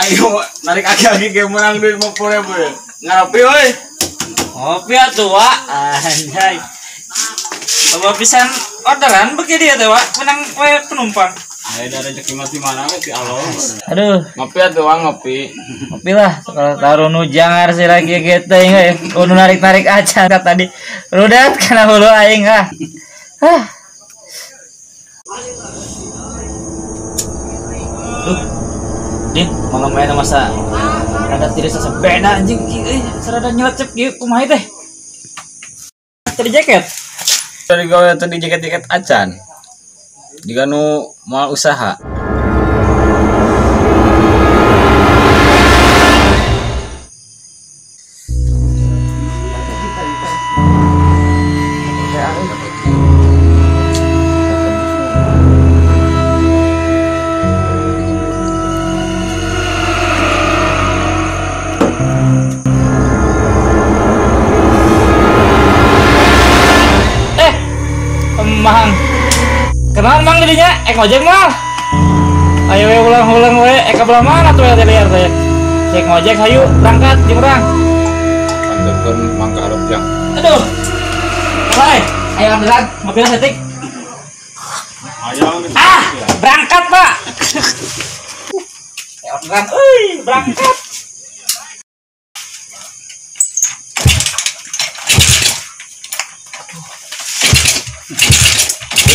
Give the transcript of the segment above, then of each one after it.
Ayo narik aki-aki kayak menang duit 50.000 ya. Ngaropi oi. Ngopi atuh wa. Anjay. Loba pisan orderan beuki dia teh wa, menang we penumpang. Ayo da rezeki mah di mana we ti Allah. Aduh, ngopi atuh wa ngopi. Ngopi lah, kalau taruh nu jangar sih lagi gitu ya. Nu narik-narik aja tadi. Rudat kana hulu aing ah. Hah. Duh. Din, malam aya masa rada tidak sasabeda anjing euy, sarada nyelecep kieu kumaha teh? Tadi jaket. Tadi gawe tadi jaket-jaket acan. Jika nu moal usaha. Mang, kenalan mang dirinya, ngojek mah. Ayo we ulang-ulang we, ka belah mana tuh ya liar teh. Cek ngojek hayu berangkat jeung urang. Anteurkeun mang ka hareup jang. Aduh. Mulai, ayo ambilan, mobilnya setik. Ayo. Ah, berangkat, Pak. Ayo orderan, euy, berangkat.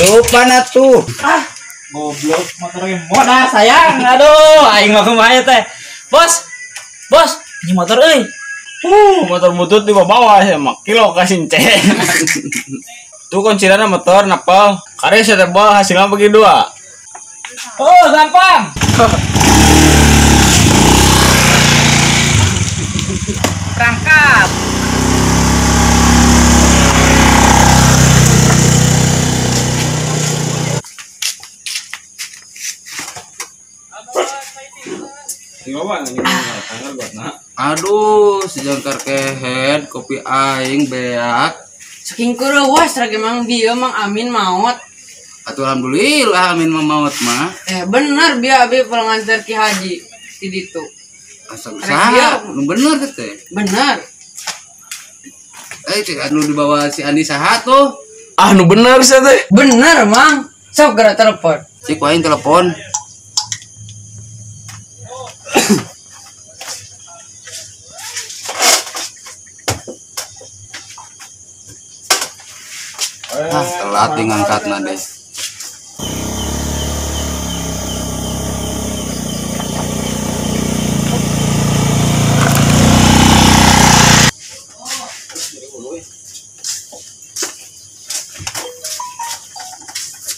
Lupa tuh. Ah, goblok motornya moda sayang. Aduh, aing mah kumaha teh. Bos. Bos, ini motor euy. Motor butut di bawah ya mah kilo kasin C. Tuh kunciranna motor napal. Kare saya tebal hasilnya bagi dua. Oh, gampang. Berangkat. Aduh, sejangkar kehed kopi aing beak. Saking kureuwas rage mang bieu Mang Amin maot. Atuh alhamdulillah Amin mah maot mah. Bener bieu abi pulang nganter Ki Haji ti ditu. Asa usaha, nu bener teh. Bener. Cek anu dibawa si Andi saha tuh? Ah, nu bener sia teh. Bener, Mang. Sok geura telepon. Cik aing telepon. Ah, telat ngangkatna deh.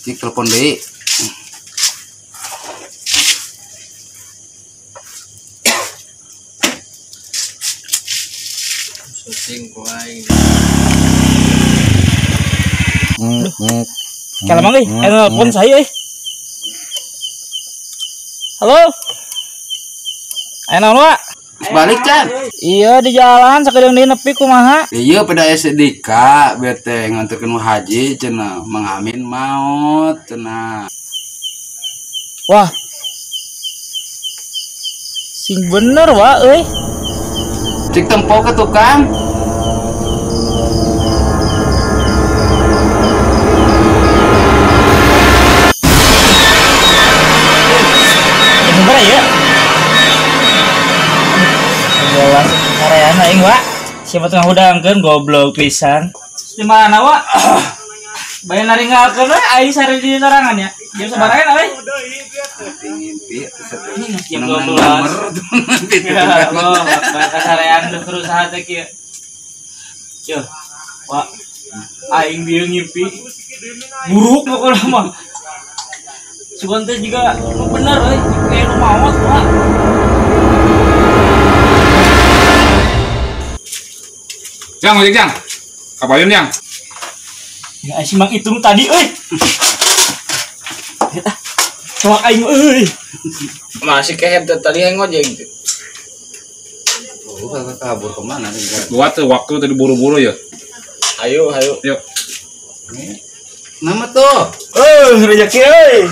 Cik telepon deui. Syuting ku aing. Kalau mang euy, telepon saya euy. Halo. Aya naon wa? Balik can. Iya di jalan sakedeung deui nepi kumaha? Iya pada SDK bete nganterkeun haji cenah Mang Amin maot cenah. Wah. Sing bener wa euy. Cik tempo ke tukang. Ya. Jelas kareana aing wa. Siapa tengah hudangkeun goblok pisan. Di mana wa? Bae naringgalkeun we aing sare di sorangan ya. Jam sabaraha euy? Ngimpi jam 12. Ya Allah, bae kasarean terus saha teh kieu. Yo, wa. Aing bieu ngimpi buruk pokokna mah. Sugan teh juga nu bener euy, kayak nu maot wa. Jang, ojek jang. Kabayun jang. Ya si Mang Itung tadi euy. Eta cowok aing euy. Masih kehed tadi yang ngojek. Oh, kabur kemana nih? Buat tuh waktu tadi buru-buru ya. Ayo, ayo. Yuk. Nama tuh. Rezeki euy.